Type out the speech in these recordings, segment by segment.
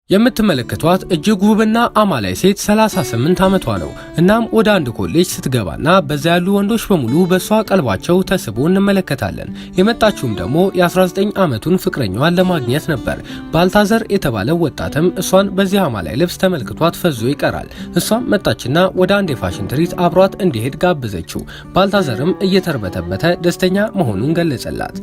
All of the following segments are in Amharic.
የምትመለከቷት እጅግ ውብና አማላይ ሴት 38 ዓመቷ ነው። እናም ወደ አንድ ኮሌጅ ስትገባና በዛ ያሉ ወንዶች በሙሉ በእሷ ቀልባቸው ተስቦ እንመለከታለን። የመጣችውም ደግሞ የ19 ዓመቱን ፍቅረኛዋን ለማግኘት ነበር። ባልታዘር የተባለው ወጣትም እሷን በዚህ አማላይ ልብስ ተመልክቷት ፈዞ ይቀራል። እሷም መጣችና ወደ አንድ የፋሽን ትርኢት አብሯት እንዲሄድ ጋበዘችው። ባልታዘርም እየተርበተበተ ደስተኛ መሆኑን ገለጸላት።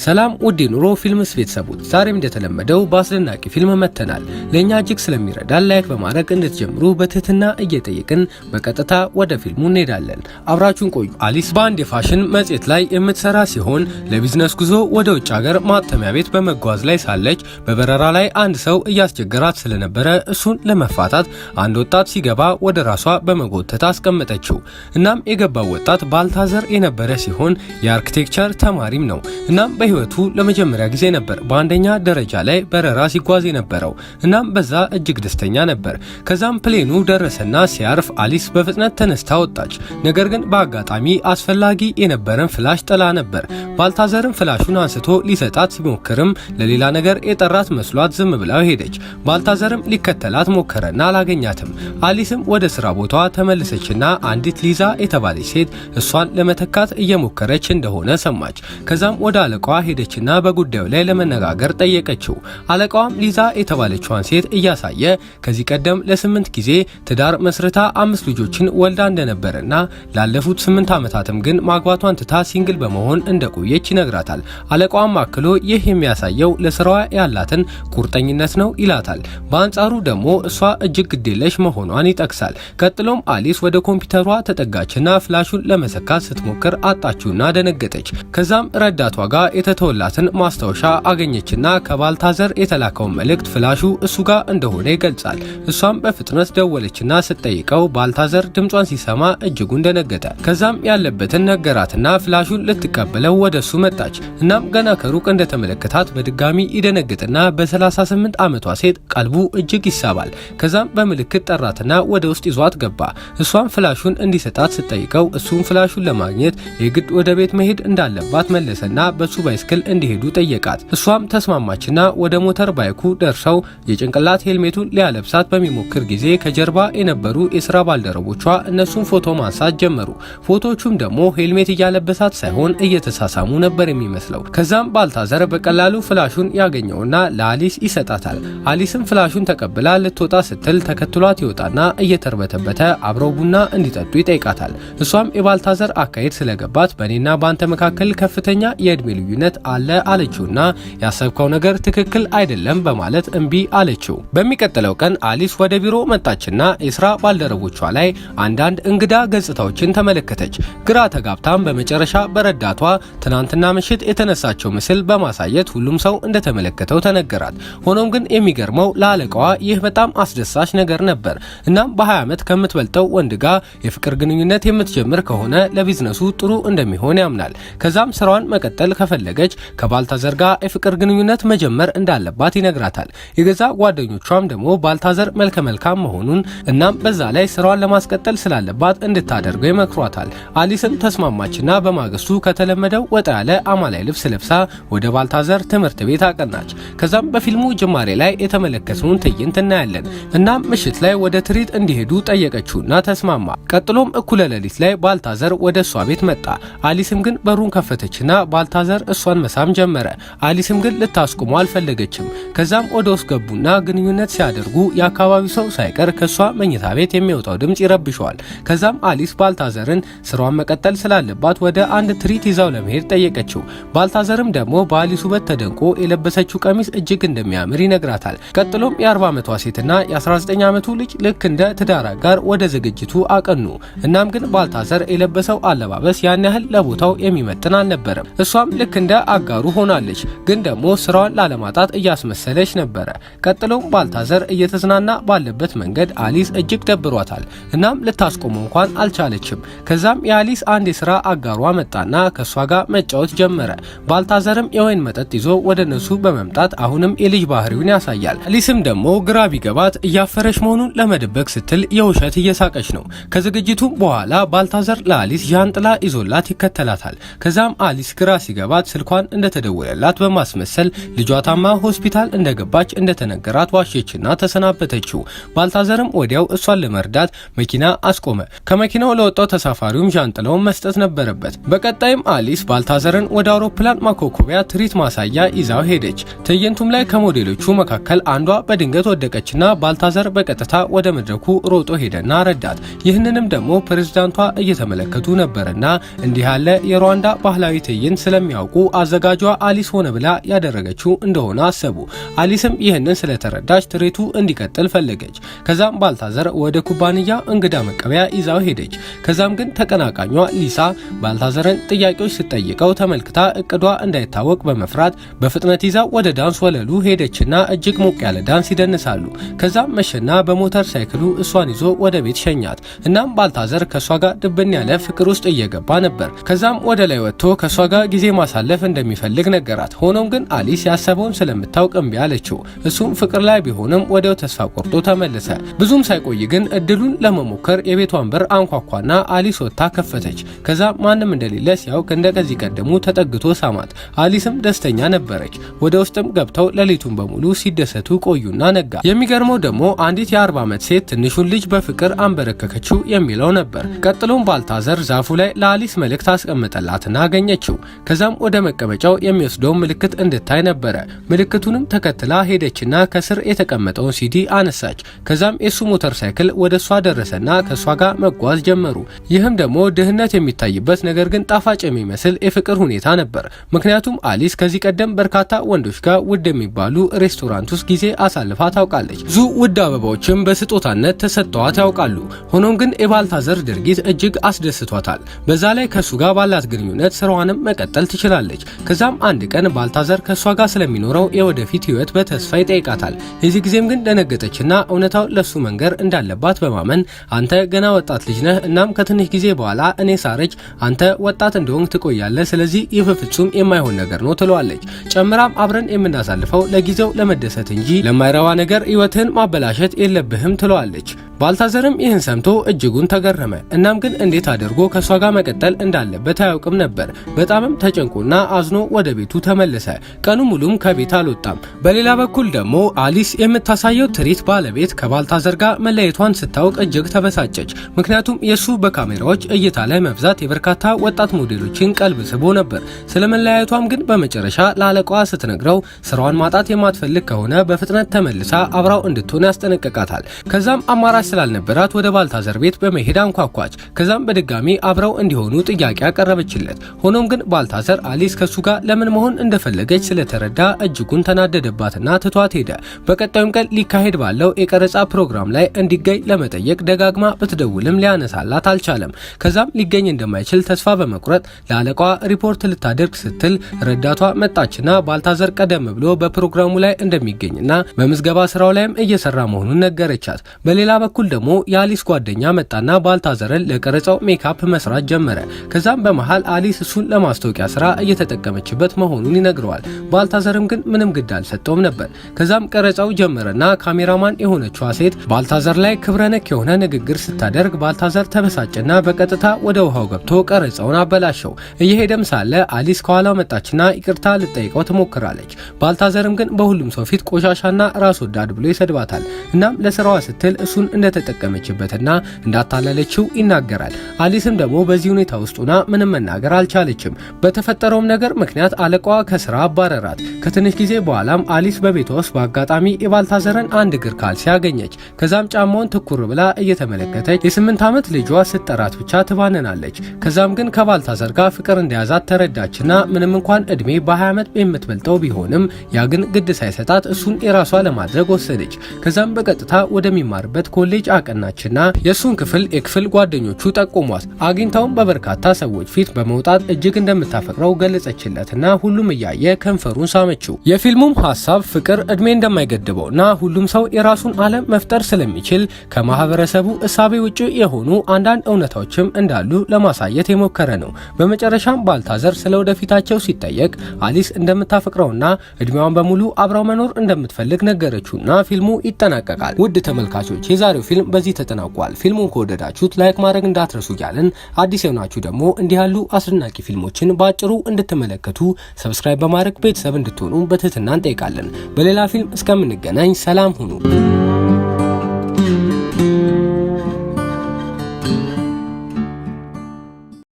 ሰላም ውድ ኑሮ ፊልምስ ቤተሰቦች፣ ዛሬም እንደተለመደው በአስደናቂ ፊልም መጥተናል። ለእኛ እጅግ ስለሚረዳን like በማድረግ እንድትጀምሩ በትህትና እየጠየቅን በቀጥታ ወደ ፊልሙ እንሄዳለን። አብራችሁን ቆዩ። አሊስ በአንድ የፋሽን መጽሔት ላይ የምትሰራ ሲሆን ለቢዝነስ ጉዞ ወደ ውጭ ሀገር ማተሚያ ቤት በመጓዝ ላይ ሳለች በበረራ ላይ አንድ ሰው እያስቸገራት ስለነበረ እሱን ለመፋታት አንድ ወጣት ሲገባ ወደ ራሷ በመጎተት አስቀመጠችው። እናም የገባው ወጣት ባልታዘር የነበረ ሲሆን የ architecture ተማሪም ነው። እናም በህይወቱ ለመጀመሪያ ጊዜ ነበር በአንደኛ ደረጃ ላይ በረራ ሲጓዝ የነበረው። እናም በዛ እጅግ ደስተኛ ነበር። ከዛም plane ኑ ደረሰና ሲያርፍ አሊስ በፍጥነት ተነስታ ወጣች። ነገር ግን በአጋጣሚ አስፈላጊ የነበረን flash ጥላ ነበር። ባልታዘርም flash ኡን አንስቶ ሊሰጣት ሲሞክርም ለሌላ ነገር የጠራት መስሏት ዝም ብላው ሄደች። ባልታዘርም ሊከተላት ሞከረና አላገኛትም። አሊስም ወደ ስራ ቦታዋ ተመለሰችና አንዲት ሊዛ የተባለች ሴት እሷን ለመተካት እየሞከረች እንደሆነ ሰማች። ከዛም ወደ አለቃዋ ሄደችና በጉዳዩ ላይ ለመነጋገር ጠየቀችው። አለቃዋም ሊዛ የተባለችዋን ሴት እያሳየ ከዚህ ቀደም ለ8 ጊዜ ትዳር መስርታ 5 ልጆችን ወልዳ እንደነበረና ላለፉት 8 ዓመታትም ግን ማግባቷን ትታ single በመሆን እንደቆየች ይነግራታል። አለቃዋም አክሎ ይህ የሚያሳየው ለስራዋ ያላትን ቁርጠኝነት ነው ይላታል። በአንጻሩ ደግሞ እሷ እጅግ ግዴለሽ መሆኗን ይጠቅሳል። ቀጥሎም አሊስ ወደ ኮምፒውተሯ ተጠጋችና flash ኡን ለመሰካት ስትሞክር አጣችውና ደነገጠች። ከዛም ረዳቷ ጋር የተተወላትን ማስታወሻ አገኘችና ከባልታዘር የተላከውን መልእክት flash ኡ እሱ ጋር እንደሆነ ይገልጻል። እሷም በፍጥነት ደወለችና ስትጠይቀው ባልታዘር ድምጿን ሲሰማ እጅጉን ደነገጠ። ከዛም ያለበትን ነገራትና flash ኡን ልትቀበለው ወደ እሱ መጣች። እናም ገና ከሩቅ እንደተመለከታት በድጋሚ ይደነግጥና በ38 ዓመቷ ሴት ቀልቡ እጅግ ይሳባል። ከዛም በምልክት ጠራትና ወደ ውስጥ ይዟት ገባ። እሷም flash ኡን እንዲሰጣት ስትጠይቀው እሱም flash ኡን ለማግኘት የግድ ወደ ቤት መሄድ እንዳለባት መለሰና በሱ bicycle እንዲሄዱ ጠየቃት። እሷም ተስማማችና ወደ motor bike ኡ ደርሰው የጭንቅላት ሄልሜቱን ሊያለብሳት በሚሞክር ጊዜ ከጀርባ የነበሩ የስራ ባልደረቦቿ እነሱን ፎቶ ማንሳት ጀመሩ። ፎቶዎቹም ደግሞ ሄልሜት እያለበሳት ሳይሆን እየተሳሳሙ ነበር የሚመስለው። ከዛም ባልታዘር በቀላሉ flash ኡን ያገኘውና ለአሊስ ይሰጣታል። አሊስም flash ኡን ተቀብላ ልትወጣ ስትል ተከትሏት ይወጣና እየተርበተበተ አብረው ቡና እንዲጠጡ ይጠይቃታል። እሷም የባልታዘር አካሄድ ስለገባት በእኔና በአንተ መካከል ከፍተኛ የእድሜ ልዩነት አለ አለችውና ያሰብከው ነገር ትክክል አይደለም በማለት እምቢ አለችው። በሚቀጥለው ቀን አሊስ ወደ ቢሮ መጣችና የስራ ባልደረቦቿ ላይ አንዳንድ እንግዳ ገጽታዎችን ተመለከተች። ግራ ተጋብታም በመጨረሻ በረዳቷ ትናንትና ምሽት የተነሳቸው ምስል በማሳየት ሁሉም ሰው እንደተመለከተው ተነገራት። ሆኖም ግን የሚገርመው ለአለቃዋ ይህ በጣም አስደሳች ነገር ነበር። እናም በ20 ዓመት ከምትበልጠው ወንድ ጋር የፍቅር ግንኙነት የምትጀምር ከሆነ ለቢዝነሱ ጥሩ እንደሚሆን ያምናል። ከዛም ስራዋን መቀጠል ከፈለገች ከባልታዘር ጋር የፍቅር ግንኙነት መጀመር እንዳለባት ይነግራታል። የገዛ ጓደኞቿም ደግሞ ባልታዘር መልከ መልካም መሆኑን እናም በዛ ላይ ስራዋን ለማስቀጠል ስላለባት እንድታደርገው ይመክሯታል። አሊስም ተስማማችና በማግስቱ ከተለመደው ወጣ ያለ አማላይ ልብስ ለብሳ ወደ ባልታዘር ትምህርት ቤት አቀናች። ከዛም በፊልሙ ጅማሬ ላይ የተመለከትነውን ትዕይንት እናያለን። እናም ምሽት ላይ ወደ ትርኢት እንዲሄዱ ጠየቀችውና ተስማማ። ቀጥሎም እኩለ ሌሊት ላይ ባልታዘር ወደ እሷ ቤት መጣ። አሊስም ግን በሩን ከፈተችና ባልታዘር እሷን መሳም ጀመረ። አሊስም ግን ልታስቆመው አልፈለገችም። ከዛም ወደ ውስጥ ገቡና ግንኙነት ሲያደርጉ የአካባቢው ሰው ሳይቀር ከሷ መኝታ ቤት የሚወጣው ድምጽ ይረብሸዋል። ከዛም አሊስ ባልታዘርን ስራዋን መቀጠል ስላለባት ወደ አንድ ትርኢት ይዛው ለመሄድ ጠየቀችው። ባልታዘርም ደግሞ በአሊስ ውበት ተደንቆ የለበሰችው ቀሚስ እጅግ እንደሚያምር ይነግራታል። ቀጥሎም የ40 ዓመቷ ሴትና የ19 ዓመቱ ልጅ ልክ እንደ ትዳር አጋር ወደ ዝግጅቱ አቀኑ። እናም ግን ባልታዘር የለበሰው አለባበስ ያን ያህል ለቦታው የሚመጥን አልነበረም። እሷም ልክ እንደ አጋሩ ሆናለች፣ ግን ደግሞ ስራዋን ላለማጣት እያስመሰለች ነበረ። ቀጥሎም ባልታዘር እየተዝናና ባለበት መንገድ አሊስ እጅግ ደብሯታል። እናም ልታስቆመው እንኳን አልቻለችም። ከዛም የአሊስ አንድ የስራ አጋሯ መጣና ከእሷ ጋር መጫወት ጀመረ። ባልታዘርም የወይን መጠጥ ይዞ ወደ እነሱ በመምጣት አሁንም የልጅ ባህሪውን ያሳያል። አሊስም ደግሞ ግራ ቢገባት እያፈረች መሆኑን ለመደበቅ ስትል የውሸት እየሳቀች ነው። ከዝግጅቱ በኋላ ባልታዘር ለአሊስ ዣንጥላ ይዞላት ይከተላታል። ከዛም አሊስ ግራ ሲገባት ስለ ስልኳን እንደተደወለላት በማስመሰል ልጇ ታማ ሆስፒታል እንደገባች እንደተነገራት ዋሸችና ተሰናበተችው። ባልታዘርም ወዲያው እሷን ለመርዳት መኪና አስቆመ። ከመኪናው ለወጣው ተሳፋሪውም ዣንጥላውን መስጠት ነበረበት። በቀጣይም አሊስ ባልታዘርን ወደ አውሮፕላን ማኮብኮቢያ ትርኢት ማሳያ ይዛው ሄደች። ትዕይንቱም ላይ ከሞዴሎቹ መካከል አንዷ በድንገት ወደቀችና ባልታዘር በቀጥታ ወደ መድረኩ ሮጦ ሄደና ረዳት። ይህንንም ደግሞ ፕሬዝዳንቷ እየተመለከቱ ነበርና እንዲህ ያለ የሩዋንዳ ባህላዊ ትዕይንት ስለሚያውቁ አዘጋጇ አሊስ ሆነ ብላ ያደረገችው እንደሆነ አሰቡ። አሊስም ይህንን ስለተረዳች ትርኢቱ እንዲቀጥል ፈለገች። ከዛም ባልታዘር ወደ ኩባንያ እንግዳ መቀበያ ይዛው ሄደች። ከዛም ግን ተቀናቃኟ ሊሳ ባልታዘርን ጥያቄዎች ስትጠይቀው ተመልክታ እቅዷ እንዳይታወቅ በመፍራት በፍጥነት ይዛው ወደ ዳንስ ወለሉ ሄደችና እጅግ ሞቅ ያለ ዳንስ ይደንሳሉ። ከዛም መሸና በሞተር ሳይክሉ እሷን ይዞ ወደ ቤት ሸኛት። እናም ባልታዘር ከእሷ ጋር ድብን ያለ ፍቅር ውስጥ እየገባ ነበር። ከዛም ወደ ላይ ወጥቶ ከእሷ ጋር ጊዜ ማሳለፍ እንደሚፈልግ ነገራት። ሆኖም ግን አሊስ ያሰበውን ስለምታውቅ እምቢ አለችው። እሱም ፍቅር ላይ ቢሆንም ወዲያው ተስፋ ቆርጦ ተመለሰ። ብዙም ሳይቆይ ግን እድሉን ለመሞከር የቤቷን በር አንኳኳና አሊስ ወጥታ ከፈተች። ከዛ ማንም እንደሌለ ሲያውቅ እንደከዚህ ቀደሙ ተጠግቶ ሳማት። አሊስም ደስተኛ ነበረች። ወደ ውስጥም ገብተው ሌሊቱን በሙሉ ሲደሰቱ ቆዩና ነጋ። የሚገርመው ደግሞ አንዲት የ40 ዓመት ሴት ትንሹን ልጅ በፍቅር አንበረከከችው የሚለው ነበር። ቀጥሎም ባልታዘር ዛፉ ላይ ለአሊስ መልእክት አስቀመጠላትና አገኘችው። ከዛም ወደ መቀመጫው የሚወስደውን ምልክት እንድታይ ነበረ። ምልክቱንም ተከትላ ሄደችና ከስር የተቀመጠውን ሲዲ አነሳች። ከዛም የሱ ሞተር ሳይክል ወደ እሷ ደረሰና ከእሷ ጋር መጓዝ ጀመሩ። ይህም ደግሞ ድህነት የሚታይበት ነገር ግን ጣፋጭ የሚመስል የፍቅር ሁኔታ ነበር። ምክንያቱም አሊስ ከዚህ ቀደም በርካታ ወንዶች ጋር ውድ የሚባሉ ሬስቶራንት ውስጥ ጊዜ አሳልፋ ታውቃለች። ብዙ ውድ አበባዎችም በስጦታነት ተሰጥተዋት ያውቃሉ። ሆኖም ግን የባልታዘር ድርጊት እጅግ አስደስቷታል። በዛ ላይ ከሱ ጋር ባላት ግንኙነት ስራዋንም መቀጠል ትችላለች። ከዛም አንድ ቀን ባልታዘር ከሷ ጋር ስለሚኖረው የወደፊት ህይወት በተስፋ ይጠይቃታል። የዚህ ጊዜም ግን ደነገጠችና እውነታው ለሱ መንገር እንዳለባት በማመን አንተ ገና ወጣት ልጅ ነህ፣ እናም ከትንሽ ጊዜ በኋላ እኔ ሳረጅ አንተ ወጣት እንደሆንክ ትቆያለህ። ስለዚህ ይህ በፍጹም የማይሆን ነገር ነው ትለዋለች። ጨምራም አብረን የምናሳልፈው ለጊዜው ለመደሰት እንጂ ለማይረባ ነገር ህይወትህን ማበላሸት የለብህም ትለዋለች። ባልታዘርም ይህን ሰምቶ እጅጉን ተገረመ። እናም ግን እንዴት አድርጎ ከሷ ጋር መቀጠል እንዳለበት አያውቅም ነበር። በጣምም ተጨንቆና አዝኖ ወደ ቤቱ ተመለሰ። ቀኑ ሙሉም ከቤት አልወጣም። በሌላ በኩል ደግሞ አሊስ የምታሳየው ትርኢት ባለቤት ከባልታዘር ጋር መለየቷን ስታውቅ እጅግ ተበሳጨች። ምክንያቱም የሱ በካሜራዎች እይታ ላይ መብዛት የበርካታ ወጣት ሞዴሎችን ቀልብ ስቦ ነበር። ስለመለያየቷም ግን በመጨረሻ ለአለቃዋ ስትነግረው ስራዋን ማጣት የማትፈልግ ከሆነ በፍጥነት ተመልሳ አብራው እንድትሆን ያስጠነቅቃታል። ከዛም አማራጭ ስላልነበራት ወደ ባልታዘር ቤት በመሄድ አንኳኳች። ከዛም በድጋሚ አብረው እንዲሆኑ ጥያቄ አቀረበችለት። ሆኖም ግን ባልታዘር አሊስ ከሱ ጋር ለምን መሆን እንደፈለገች ስለተረዳ እጅጉን ተናደደባትና ትቷት ሄደ። በቀጣዩም ቀን ሊካሄድ ባለው የቀረጻ ፕሮግራም ላይ እንዲገኝ ለመጠየቅ ደጋግማ ብትደውልም ሊያነሳላት አልቻለም። ከዛም ሊገኝ እንደማይችል ተስፋ በመቁረጥ ለአለቃዋ ሪፖርት ልታደርግ ስትል ረዳቷ መጣችና ባልታዘር ቀደም ብሎ በፕሮግራሙ ላይ እንደሚገኝና በምዝገባ ስራው ላይም እየሰራ መሆኑን ነገረቻት። በሌላ በኩል ደግሞ የአሊስ ጓደኛ መጣና ባልታዘርን ለቀረጻው ሜካፕ መስራት ጀመረ። ከዛም በመሃል አሊስ እሱን ለማስታወቂያ ስራ እየተጠቀመችበት መሆኑን ይነግረዋል። ባልታዘርም ግን ምንም ግድ አልሰጠውም ነበር። ከዛም ቀረጻው ጀመረና ካሜራማን የሆነችዋ ሴት ባልታዘር ላይ ክብረ ነክ የሆነ ንግግር ስታደርግ ባልታዘር ተበሳጨና በቀጥታ ወደ ውሃው ገብቶ ቀረጻውን አበላሸው። እየሄደም ሳለ አሊስ ከኋላው መጣችና ይቅርታ ልትጠይቀው ትሞክራለች። ባልታዘርም ግን በሁሉም ሰው ፊት ቆሻሻና ራስ ወዳድ ብሎ ይሰድባታል። እናም ለስራዋ ስትል እሱን እንደተጠቀመችበትና እንዳታለለችው ይናገራል። አሊስም ደግሞ በዚህ ሁኔታ ውስጥ ሆና ምንም መናገር አልቻለችም። በተፈጠረውም ነገር ምክንያት አለቃዋ ከስራ አባረራት። ከትንሽ ጊዜ በኋላም አሊስ በቤቷ ውስጥ በአጋጣሚ የባልታዘርን አንድ እግር ካልሲ አገኘች። ከዛም ጫማውን ትኩር ብላ እየተመለከተች የ8 ዓመት ልጇ ስትጠራት ብቻ ትባንናለች። ከዛም ግን ከባልታዘር ጋር ፍቅር እንደያዛት ተረዳችና ምንም እንኳን እድሜ በ20 ዓመት የምትበልጠው ቢሆንም ያ ግን ግድ ሳይሰጣት እሱን የራሷ ለማድረግ ወሰነች። ከዛም በቀጥታ ወደሚማርበት ኮሌጅ አቀናችና የእሱን ክፍል የክፍል ጓደኞቹ ጠቁሟት አግኝታውን በበርካታ ሰዎች ፊት በመውጣት እጅግ እንደምታፈቅረው ገለጸችለትና ሁሉም እያየ ከንፈሩን ሳመችው። የፊልሙም ሀሳብ ፍቅር እድሜ እንደማይገድበውና ሁሉም ሰው የራሱን ዓለም መፍጠር ስለሚችል ከማህበረሰቡ እሳቤ ውጭ የሆኑ አንዳንድ እውነታዎችም እንዳሉ ለማሳየት የሞከረ ነው። በመጨረሻም ባልታዘር ስለ ወደፊታቸው ሲጠየቅ አሊስ እንደምታፈቅረውና እድሜዋን በሙሉ አብራው መኖር እንደምትፈልግ ነገረችውና ፊልሙ ይጠናቀቃል። ውድ ተመልካቾች የዛሬው የዛሬው ፊልም በዚህ ተጠናቋል። ፊልሙን ከወደዳችሁት like ማድረግ እንዳትረሱ እያልን አዲስ የሆናችሁ ደግሞ እንዲህ ያሉ አስደናቂ ፊልሞችን በአጭሩ እንድትመለከቱ subscribe በማድረግ ቤተሰብ እንድትሆኑ በትህትና እንጠይቃለን። በሌላ ፊልም እስከምንገናኝ ሰላም ሁኑ።